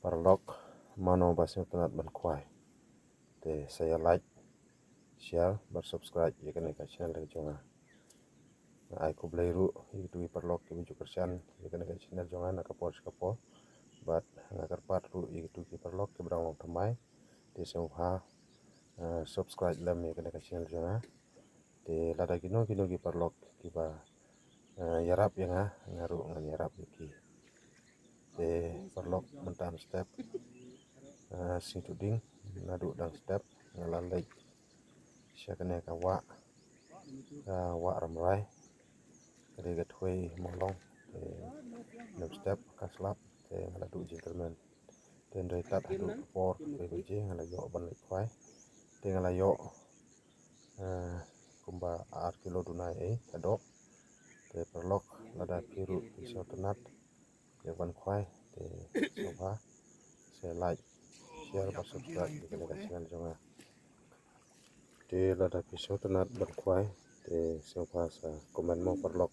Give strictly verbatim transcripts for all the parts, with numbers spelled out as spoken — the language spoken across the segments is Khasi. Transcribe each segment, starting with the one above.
Paralok, mano ba sngewtynnat ban khwai, te sa ïa like, share bad subscribe ïa kane ka channel ka jong nga. Nga ai khublei ruh ïa kito ki paralok kiba ju kyrshan ïa kane ka channel jong nga na ka por sha ka por. Bad nga kyrpad ruh ïa kito ki paralok kiba dang long thymmai, te sngewbha, eh, subscribe lem ïa kane ka channel jong nga. Te lada kino kino ki paralok kiba, eh, ïarap ïa nga, nga ruh ngan ïarap ïa ki. Te paralok, mynta mynstep, eh, sngi Tuding, naduh dang step nga la leit sha kane ka wah, ka wah Ramrai, ka dei ka thwei Mawlong. Te mynstep ka slap, te nga la duh jingkyrmen. Te hynrei tad haduh ka por ka wei baje nga la ïoh ban leit khwai. Te nga la ïoh, eh, kumba ar kilo duna ei ka doh. Te paralok, lada phi ruh phi sngewtynnat ïa ban khwai, te sngewbha sa like, share bad subscribe ïa kane ka channel jong nga. Te lada phi sngewtynnat ban khwai, te sngewbha sa comment mo paralok.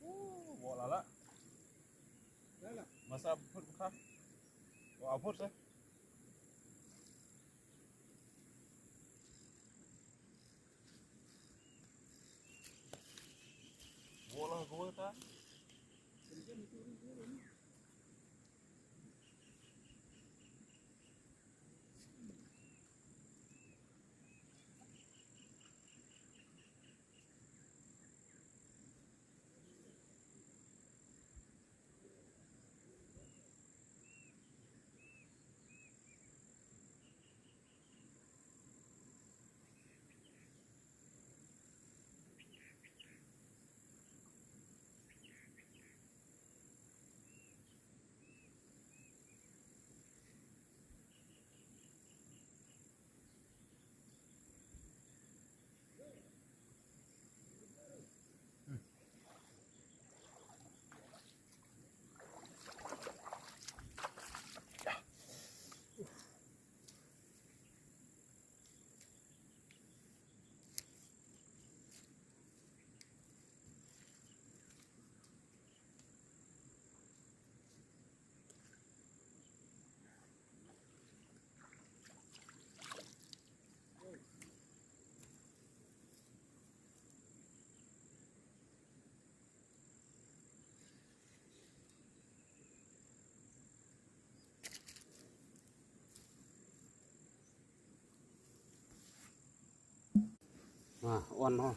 Oh, wah lala. Masa phut kha. Wah phut sa. Wah la gua ta. Ah, wan ho.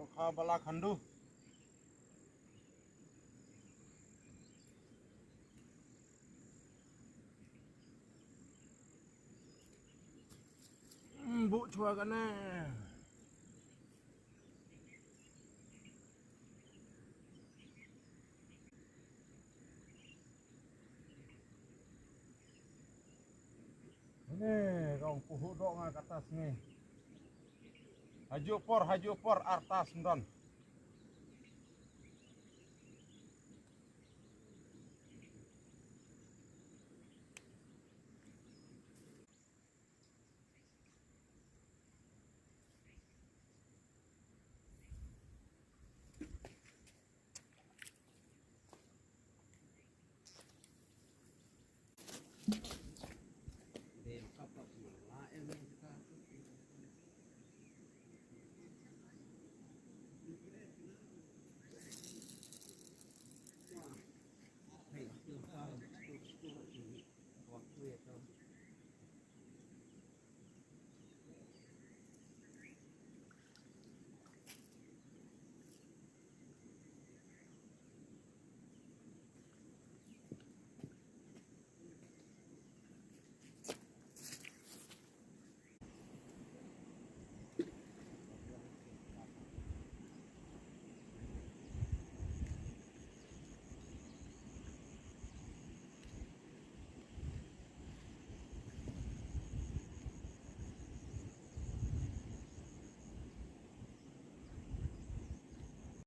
Dohkha Bala Khandu. Hmm, buh chwa kane. Ane, kong puhu dok nga kata sngi. Haju por, haju por, artas ndon.